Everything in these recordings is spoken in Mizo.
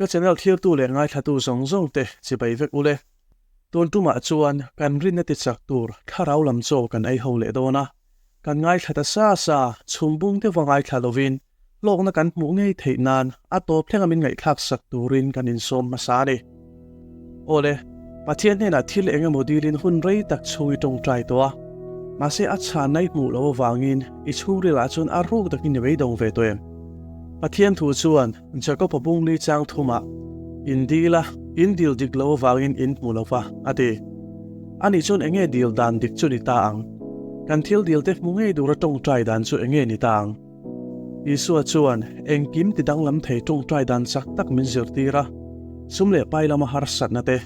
Ka channel thirtu leh ngaithlatu zawng zawng te chibai vek ule. Tun tumah chuan kan rinna ti chak tur thlarau lam chaw kan ei ho leh dawn a. Kan ngaithla ta sa sa, chhum bung deuha ngaithla lovin hlawkna kan hmuh ngei theih nan a tawp thlenga min ngaihthlak sak turin kan insawm hmasa a ni. Awle, Pathian hnenah thil eng emaw dilin hun rei tak chhung i tawngtai tawh a, mahse a chhanna i hmuh loh avangin i chhungrilah chuan a ruk takin i beidawng ve tawh em? Pathian thu chuan Jakob-a bungli chang thumah, In dil a, in dil dik lo avangin in hmu lo va, a ti. Ani chuan eng nge dil dan dik chu ni ta ang? Kan thil dil te hmu ngei dura tawngtai dan chu eng nge ni ta ang? Isua chuan engkim ti danglam thei tawngtai dan chak tak min zirtir a, sum leh pai lama harsatna te,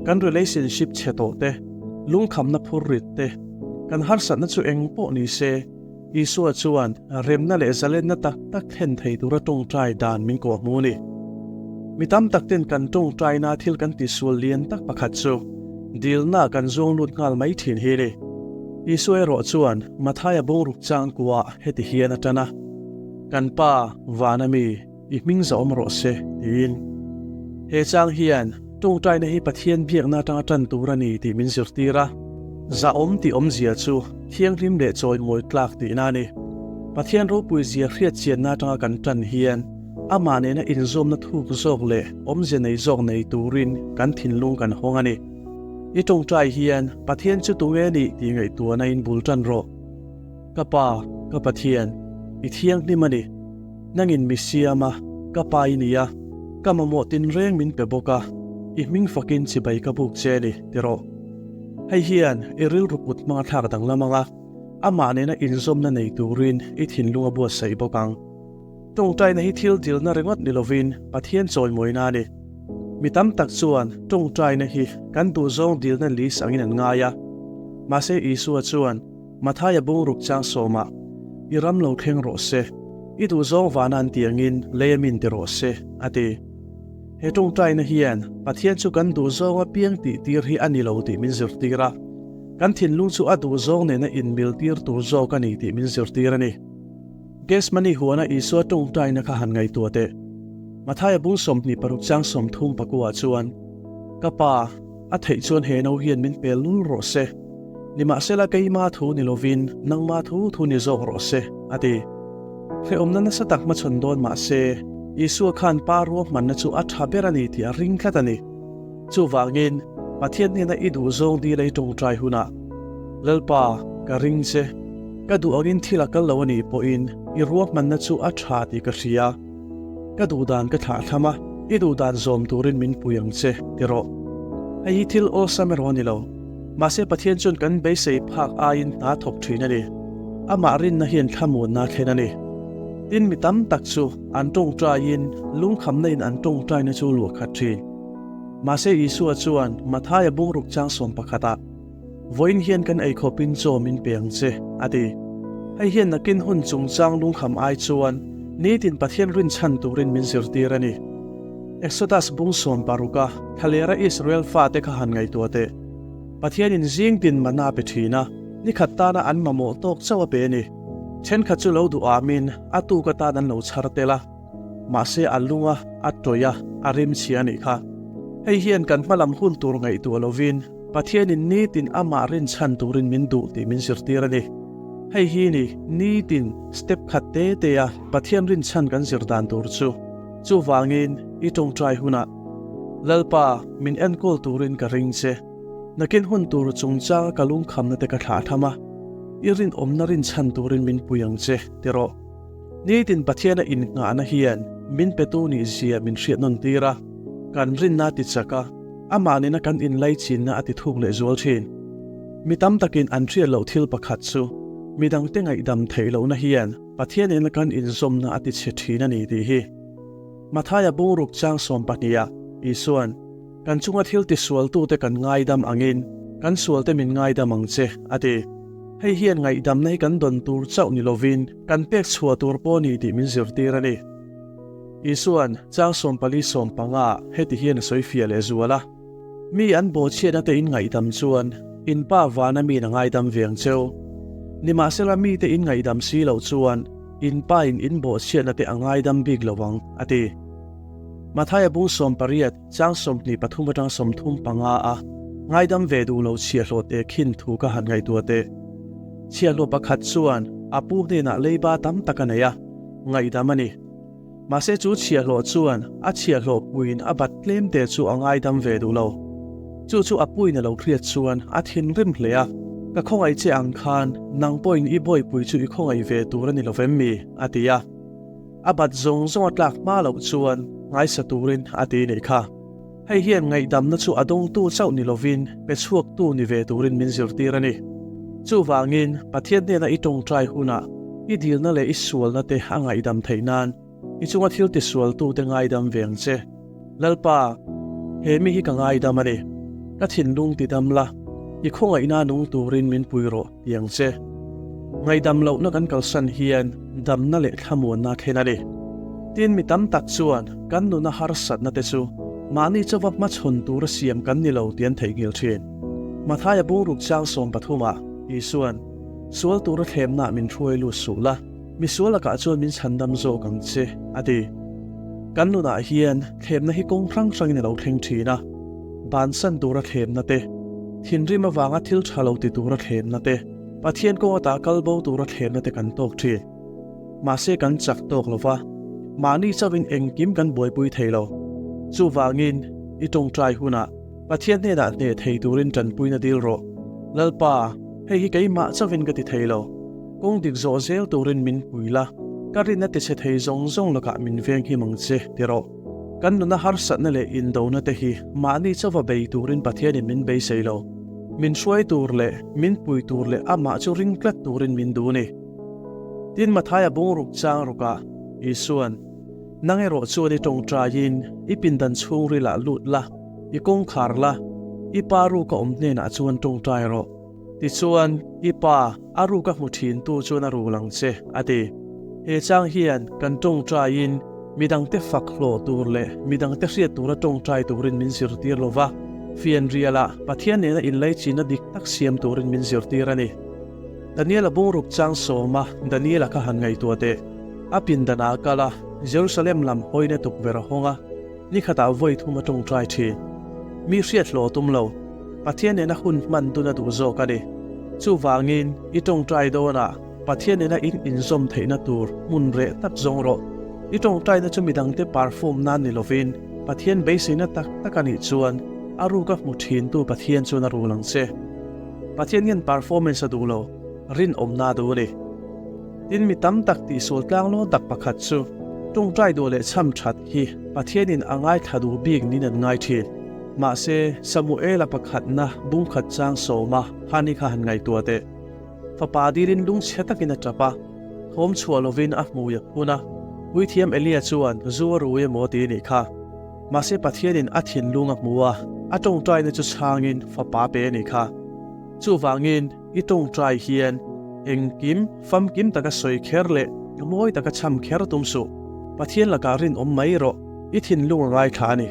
kan relationship chhe tawh te, lungkhamna phur rit te, kan harsatna chu eng pawh ni se, Isua chuan remna leh zalenna tak tak thlen thei tura tawngtai dan min kawhhmu a ni. Mi tam tak ten kan tawngtaina thil kan tisual lian tak pakhat chu dilna kan zawng lut nghal mai thin hi a ni. Isua erawh chuan Mathaia bungruk changkua heti hian a tan a, Kan Pa, vana mi, i hming zahawm rawh se, tiin. He chang hian tawngtaina hi Pathian biakna atanga tan tur a ni tih min zirtir a. Zahawm tih awmzia chu thianghlim leh chawimawi tlak tihna a ni. Pathian ropuizia hriatchianna atanga kan tan hian amah nena inzawmna thuk zawk leh awmzia nei zawk nei turin kan thinlung kan hawng a ni. I tawngtai hian Pathian chu tunge nih tih ngaihtuahna in bul tan rawh. Ka Pa, ka Pathian, i thianghlim a ni. Nangin mi siam a, ka Pa i ni a, ka mamawh tinreng min pe bawk a, i hming fakin chibai ka buk che a ni, ti rawh. Hei hian i rilru kut hmanga thlak danglam ang a, amah nena inzawmna nei turin i thinlung a buatsaih bawk ang. Tawngtaina hi thil dilna ringawt ni lovin Pathian chawimawina a ni. Mi tam tak chuan tawngtaina hi kan duhzawng dilna list angin an ngai a. Mahse Isua chuan Mathaia bungruk chang sawmah, I ram lo thleng rawh se, i duhzawng vana an tih angin lei a min ti rawh se, a ti. He tawngtaina hian Pathian chu kan duhzawng apiang tih tir hi a ni lo tih min zirtir a, kan thinlung chu a duhzawng nena inmiltir tur zawk a ni tih min zirtir a ni. Gethsemane huana Isua tawngtaina kha han ngaihtuah teh. Mathaia bung 26 chang 30 pakua chuan, Ka Pa, a theih chuan he no hian min pel lul rawh se. Nimahsela keima thu ni lovin nangma thu thu ni zawk rawh se, a ti. Hrehawmna nasa tak hmachhawn dawn mah se, Isua khan Pa ruahmanna chu a tha ber a ni tih a ring tlat a ni. Chuvangin, Pathian hnena i duhzawng dil a i tawngtai hunah, Lalpa, ka ring che. Ka duh angin thil a kal lo a nih pawhin i ruahmanna chu a tha tih ka hria. Ka duhdan ka thlah thlam a, i duhdan zawm turin min pui ang che, ti rawh. Hei hi thil awlsam erawh a ni lo. Mahse Pathian chuan kan beisei phak aiin hna thawk thin a ni. Amah rinna hian thlamuanna a thlen a ni. Tin mi tam tak chu an tawngtaiin lungkhamna in an tawngtaina chu luah khat thin. Mahse Isua chuan Mathaia bungruk chang 11 ah, Vawiin hian kan eikhawpin chaw min pe ang che, a ti. Hei hian nakin hun chungchang lungkham ai chuan nitin Pathian rinchhan turin min zirtir a ni. Exodus bung 16 a thlalera Israel fate kha han ngaihtuah teh. Pathianin zing tin mana a pe thin a, ni khat tana an mamawh tawk chauh a pe a ni. Thenkhat chu lo duh amin a tuk atan an lo chhar tel a, mahse a lung a, a tawih a, a rim chhia a nih kha. Hei hian kan hmalam hun tur ngaihtuah lovin Pathianin nitin amah rinchhan turin min duh tih min zirtir a ni. Hei hi ni, nitin step khat te te a Pathian rinchhan kan zir dan tur chu. Chuvangin, i tawngtai hunah, Lalpa, min enkawl turin ka ring che. Nakin hun tur chungchanga ka lungkhamna te ka thlah tham a, i rinawmna rinchhan turin min pui ang che, ti rawh. Nitin Pathiana innghahna hian min petu nih zia min hriat nawn tir a, kan rinna a ti chak a, amah nena kan inlaichinna a ti thuk leh zual thin. Mi tam takin an hriat loh thil pakhat chu, midangte ngaihdam theih lohna hian Pathian nena kan inzawmna a ti chhe thin a ni tih hi. Mathaia bungruk chang 12 ah Isua'n, Kan chunga thil tisualtute kan ngaidam angin kan sualte min ngaidam ang che, a ti. Hei hian ngaihdamna hi kan dawn tur chauh ni lovin kan pek chhuah tur pawh a ni tih min zirtir a ni. Isua'n chang 14 15 ah heti hian a sawi fiah leh zual a, Mi an bawhchhiatna te in ngaihdam chuan in Pa vana miin a ngaidam ve ang cheu. Nimahsela mite in ngaihdam si loh chuan in Pa in in bawhchhiatna te a ngaidam bik lo ang, a ti. Mathaia bung 18 chang 23 atang 35 a ngaidam ve duh lo chhiahhlawh teh khin thu ka han ngaihtuah teh. Chhiahhlawh pakhat chuan a pu hnenah leiba tam tak a nei a, ngaihdam a ni. Mahse chu chhiahhlawh chuan a chhiahhlawh puiin a bat tlem te chu a ngaidam ve duh lo. Chu chu a puiin a lo hriat chuan a thinrim hle a, Ka khawngaih che ang khan nang pawhin i bawipui chu i khawngaih ve tur a ni lo vem mi? a ti a. A bat zawng zawng a tlak hma loh chuan ngaisa turin a ti nih kha. Hei hian ngaihdamna chu a dawngtu chauh ni lovin pe chhuaktu ni ve turin min zirtir a ni. Chuvangin, Pathian hnena i tawngtai hunah i dilna leh i sualna te a ngaihdam theih nan i chunga thil tisualtute ngaidam ve ang che. Lalpa, he mi hi ka ngaidam a ni. Ka thinlung tidam la, i khawngaihna nung turin min pui rawh ti ang che. Ngaihdam lohna kan kalsan hian damna leh thlamuanna a thlen a ni. Tin, mi tam tak chuan kan nuna harsatna te chu mahni chauva hmachhawn tura siam kan ni lo tih an theihnghilh thin. Mathaia bungruk chang 13 ah Isua'n, Sual tura thlemnaah min hruai lut suh la, mi sual lakah chuan min chhandam zawk ang che, a ti. Kan nunah hian thlemna hi kawng hrang hrangin a lo thleng thin a, bansan tura thlemna te, thinrim avanga thil tha lo ti tura thlemna te, Pathian kawng ata kal bo tura thlemna te kan tawk thin. Mahse kan chak tawk lo va, mahni chauhin engkim kan buaipui thei lo. Chuvangin, i tawngtai hunah Pathian hnenah hneh thei turin tanpuina dil rawh. Lalpa, hei hi keimah chauhin ka ti thei lo. Kawng dik zawh zel turin min pui la, ka rinna tichhe thei zawng zawng lakah min veng him ang che, ti rawh. Kan nuna harsatna leh indona te hi mahni chauva bei turin Pathianin min beisei lo. Min hruai tur leh min pui tur leh amah chu ring tlat turin min duh a ni. Tin, Mathaia bungruk chang rukah Isua'n, Nang erawh chuan i tawngtaiin i pindan chhungrilah lut la, i kawngkhar la, i pa ruka awm hnenah chuan tawngtai rawh. Tichuan, i pa, a ruka hmu thintu chuan a rul ang che, a ti. He chang hian kan tawngtaiin midangte fak hlawh tur leh midangte hriat tura tawngtai turin min zirtir lo va, fianrialah Pathian nena inlaichinna dik tak siam turin min zirtir a ni. Daniela bungruk chang sawma Daniela kha han ngaihtuah teh. A pindanah a kal a, Jerusalem lam hawina tukverh a hawng a, ni khatah vawi thum a tawngtai thin. Mi hriat hlawh tum lo, Pathian nena hun hman dun a duh zawk a ni. Chuvangin, i tawngtai dawnah Pathian nena in inzawm theihna tur hmun reh tak zawng rawh. I tawngtaina chu midangte perform nan ni lovin, Pathian beiseina tak tak a nih chuan a ruka hmu thintu Pathian chuan a rul ang che. Pathian hian performance a duh lo, rinawmna a duh a ni. Tin, mi tam tak tihsual tlanglawn tak pakhat chu tawngtai duh leh chham that hi Pathianin a ngaithla duh bik niin an ngai thin. Mahse, Samuela pakhatna bungkhat chang sawma Hani kha han ngaihtuah teh. Fapa dilin lungchhe takin a tap a, thawm chhuah lovin a hmui a phun a. Puithiam Elia chuan zu a rui emaw ti nih kha. Mahse Pathianin a thinlung a hmu a, a tawngtaina chu chhangin fapa pe a nih kha. Chuvangin i tawngtai hian engkim famkim taka sawi kher leh mawi taka chham kher tum suh. Pathian lakah rinawm mai rawh, i thinlung a ngaithla a ni.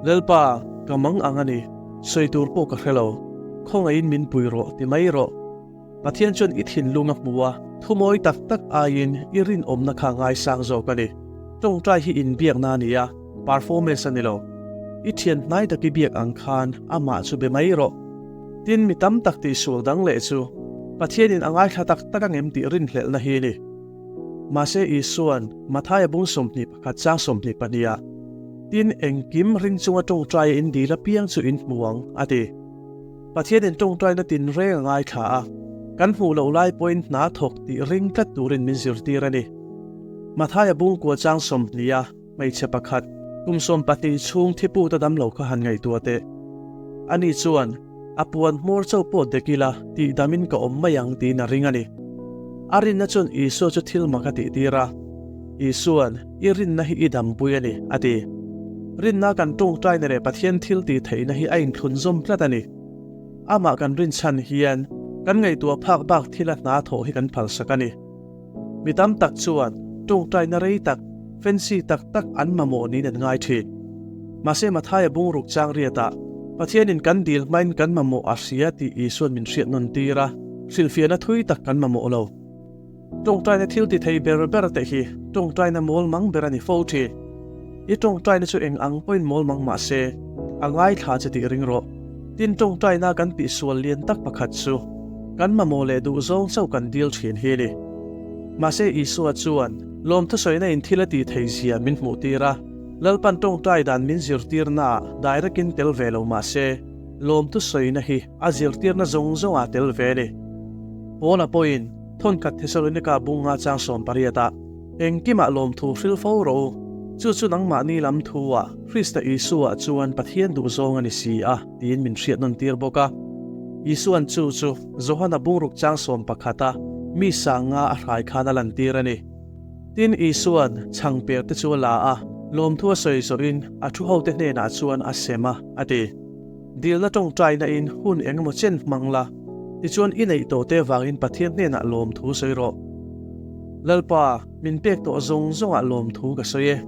Lalpa, ka mang ang a ni, sawi tur pawh ka hre lo. Khawngaihin min pui rawh ti mai rawh. Pathian chuan i thinlung a hmu a, thumawi tak tak aiin i rinawmna kha ngaisang zawk a ni. Tawngtai hi inbiakna a ni a, performance a ni lo. I thian hnai tak i biak ang khan amah chu be mai rawh. Tin, mi tam tak tihsual dang leh chu Pathianin a ngaithla tak tak angem tih rinhlelhna hi a ni. Mahse Isua'n Mathaia bung 21 chang 22 ah, Tin, engkim ring chunga tawngtaia in dil apiang chu in hmu ang, a ti. Pathianin tawngtaina tinreng a ngaithla a, kan hmuh loh lai pawhin hna thawk tih ring tlat turin min zirtir a ni. Mathaia bungkua chang 20 a hmeichhe pakhat, kum 12 chhung thiputa damlo kha han ngaihtuah teh. Ani chuan, A puan hmawr chauh pawh dek ila, tih damin ka awm mai ang tiin a ring a ni. A rinna chuan Isua chu thil mak a tihtir a. Isua'n, I rinna hi i dampui a ni, a ti. Rinna kan tawngtaina leh Pathian thil tih theihna hi a inthlun zawm tlat a ni. Amah kan rinchhan hian kan ngaihtuah phak bak thila hna thawh hi kan phalsak a ni. Mi tam tak chuan tawngtaina rei tak, fancy tak tak an mamawh niin an ngai thin. Mahse Mathaia bungruk chang riatah, Pathianin kan dil hmain kan mamawh a hria tih Isua'n min hriat nawn tir a, hrilhfiahna thui tak kan mamawh lo. Tawngtaina thil ti thei ber ber te hi tawngtaina mawl mang ber a ni fo thin. I tawngtaina chu eng ang pawhin mawl mang mah se, a ngaithla che tih ring rawh. Tin, tawngtaina kan tihsual lian tak pakhat chu kan mamawh leh duhzawng chauh kan dil thin hi a ni. Mahse, Isua chuan lawmthusawina in thil a tih thei zia min hmuh tir a, Lalpan tawngtai dan min zirtirnaah direct-in tel ve lo mah se, lawmthusawina hi a zirtirna zawng zawngah tel ve a ni. Paula pawhin thawnkhat Thesalonika bunga chang 18 ah, Engkimah lawmthu hril fo rawh u, chu chu nangmahni lam thu-ah Krista Isua chuan Pathian duhzawng a ni si a, tiin min hriat nawn tir bawk a. Isua'n chu chu Johana bungruk chang 11 a mi sanga a hrai khan a lantir a ni. Tin, Isua'n chhangper te chu a la a, lawmthu a sawi zawhin a thu hote hnenah chuan a sem a, a ti. Dilna tawngtaina in hun engemaw chen hmang la, tichuan i neih tawh te vangin Pathian hnenah lawmthu sawi rawh. Lalpa, min pek tawh zawng zawngah lawmthu ka sawi e.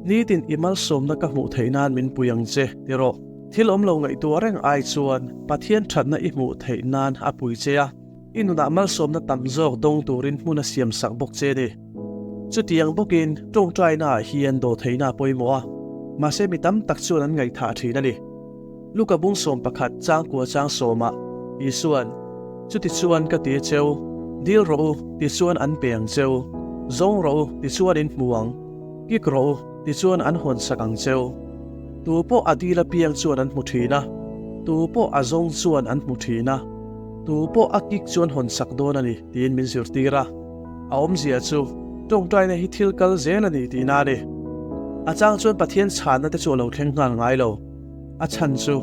Nitin i malsawmna ka hmuh theih nan min pui ang che, ti rawh. Thil awm lo ngaihtuah reng ai chuan Pathian thatna i hmuh theih nan a pui che a, i nunah malsawmna tam zawk dawng turin hmun a siam sak bawk che ni. Chutiang bawkin tawngtainaah hian dawhtheihna a pawimawh a, mahse mi tam tak chuan an ngaihthah thin a ni. Luka bung 11 changkua chang sawmah Isua'n, Chutichuan ka ti cheu, dil rawh u, tichuan an pe ang cheu, zawng rawh u, tichuan in hmu ang, kik rawh u, tichuan an hawn sak ang cheu. Tu pawh a dil apiang chuan an hmu thin a, tu pawh a zawng chuan an hmu thin a, tu pawh a kik chuan hawn sak dawn a ni, tiin min zirtir a. A awmzia chu, tawngtaina hi thil kal zel a ni tihna a ni. A chang chuan Pathian chhanna te chu a lo thleng nghal ngai lo. A chhan chu,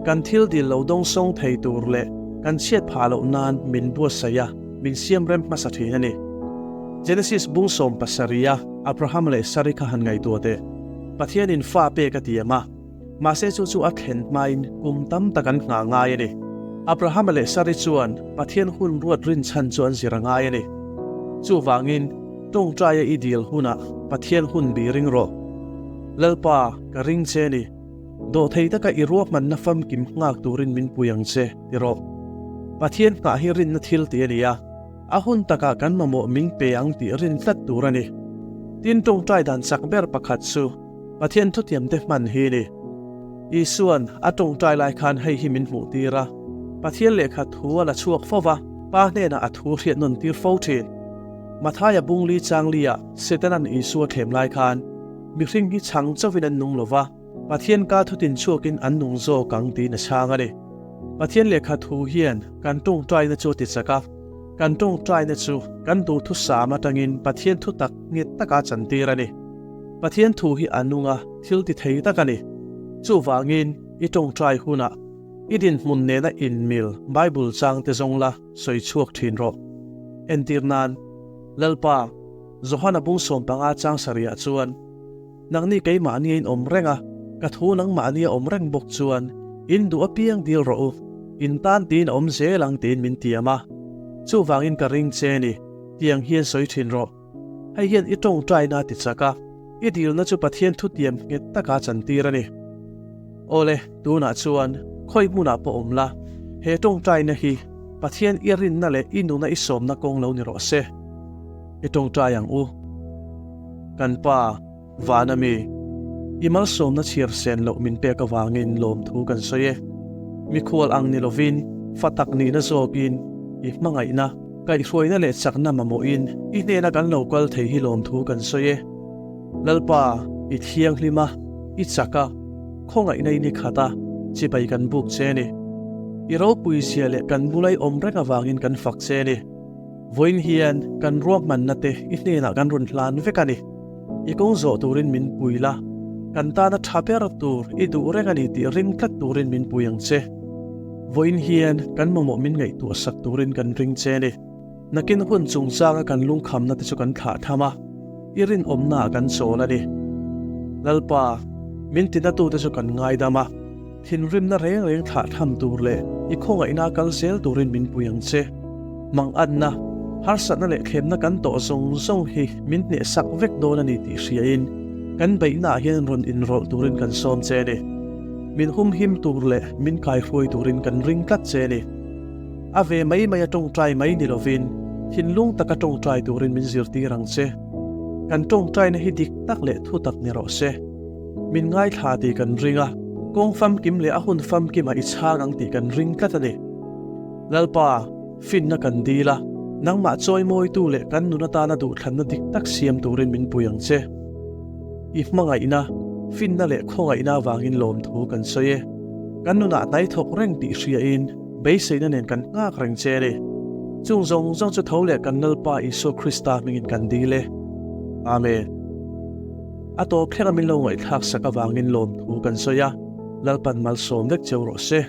kan thil dil lo dawngsawng thei tur leh kan chhiat phah loh nan min buatsaih a, min siam rem hmasa thin a ni. Genesis bung 70 a Abraham leh Sari kha han ngaihtuah teh. Pathianin fa pek a tiam a, mahse chu chu a thlen hmain kum tam tak an nghah ngai a ni. Abrahama leh Sari chuan Pathian hun ruat rinchhan chu an zir a ngai a ni. Chuvangin, tawngtaia i dil hunah Pathian hun bi ring rawh. Lalpa, ka ring che ni. Dawhthei taka i ruahmanna famkim nghak turin min pui ang che, ti rawh. Pathian nghah hi rinna thil tih a ni a, a hun takah kan mamawh min pe ang tih rin tlat tur a ni. Tin, tawngtai dan chak ber pakhat chu Pathian thutiamte hman hi a ni. Isua'n a tawngtai lai khan hei hi min hmuh tir a, Pathian lehkha thu a la chhuak fo va, Pa hnenah a thu hriat nawn tir fo thin. Mathaia bungli changlia Setana'n Isua thlem lai khan, Mihring hi chhang chauhin an nung lo va, Pathian ka thutin chhuakin an nung zawk ang tiin a chhang a ni. Pathian lehkha thu hian kan tawngtaina chu a ti chak a, kan tawngtaina chu kan duhthusam atangin Pathian thu tak nghet taka chantir a ni. Pathian thu hi a nung a, thil ti thei tak a ni. Chuvangin, i tawngtai hunah i dinhmun nena inmil Bible changte zawng la sawi chhuak thin rawh. Entir nan, Lalpa, Johana bung 15 chang sarihah chuan, Nangni keimahnia in awm reng a, ka thu nangmahnia awm reng bawk chuan in duh apiang dil rawh u, in tan tiin a awm zel ang tiin min tiam a. Chuvangin ka ring che ni, tiang hian sawi thin rawh. Hei hian i tawngtaina a ti chak a, i dilna chu Pathian thutiam nghet taka chantir a ni. Awle, tunah chuan khawi hmunah pawh awm la, he tawngtaina hi Pathian i rinna leh i nuna i sawmna kawng lo ni rawh se. I tawngtai ang u. Kan Pa, Vana mi, i malsawmna chhiar sen loh min pek avangin lawmthu kan sawi e. Mikhual ang ni lovin, fa tak nihna zawkin, i hmangaihna, kaihhruaina leh chakna mamawhin i hnena kan lo kal thei hi lawmthu kan sawi e. Lalpa, i thianghlim a, i chak a, khawngaihna in i khat a, chibai kan buk che ni. I ropui zia leh kan bula i awm reng avangin kan fak che ni. Vawiin hian kan ruahmanna te i hnenah kan rawn hlan vek a ni. I kawng zawh turin min pui la, kan tana tha ber tur i duh reng a ni tih ring tlat turin min pui ang che. Vawiin hian kan mamawh min ngaihtuah sak turin kan ring che a ni. Nakin hun chungchanga kan lungkhamna te chu kan thlah tham a, i rinawmnaah kan chawl a ni. Lalpa, min tinatute chu kan ngaidam a. Thinrimna reng reng thlah tham tur leh i khawngaihna kal zel turin min pui ang che. Manganna, harsatna leh thlemna kan tawh zawng zawng hi min hnehsak vek dawn a ni tih hriain kan beihnaah hian rawn inrawlh turin kan sawm che a ni. Min humhim tur leh min kaihruai turin kan ring tlat che a ni. A ve mai mai a tawngtai mai ni lovin thinlung taka tawngtai turin min zirtir ang che. Kan tawngtaina hi dik tak leh thutak ni rawh se. Min ngaithla tih kan ring a, kawng famkim leh a hun famkimah i chhang ang tih kan ring tlat a ni. Lalpa, finna kan dil a, nangmah chawimawitu leh kan nun atana duhthlanna dik tak siam turin min pui ang che. I hmangaihna, finna leh khawngaihna avangin lawmthu kan sawi e. Kan nunah hnai thawk reng tih hriain beiseina nen kan nghak reng che a ni. Chung zawng zawng chu tho leh kan Lalpa Isua Krista hmingin kan dil e. Amen. A tawp thleng a min lo ngaihthlak sak avangin lawmthu kan sawi a, Lalpan malsawm vek cheu rawh se.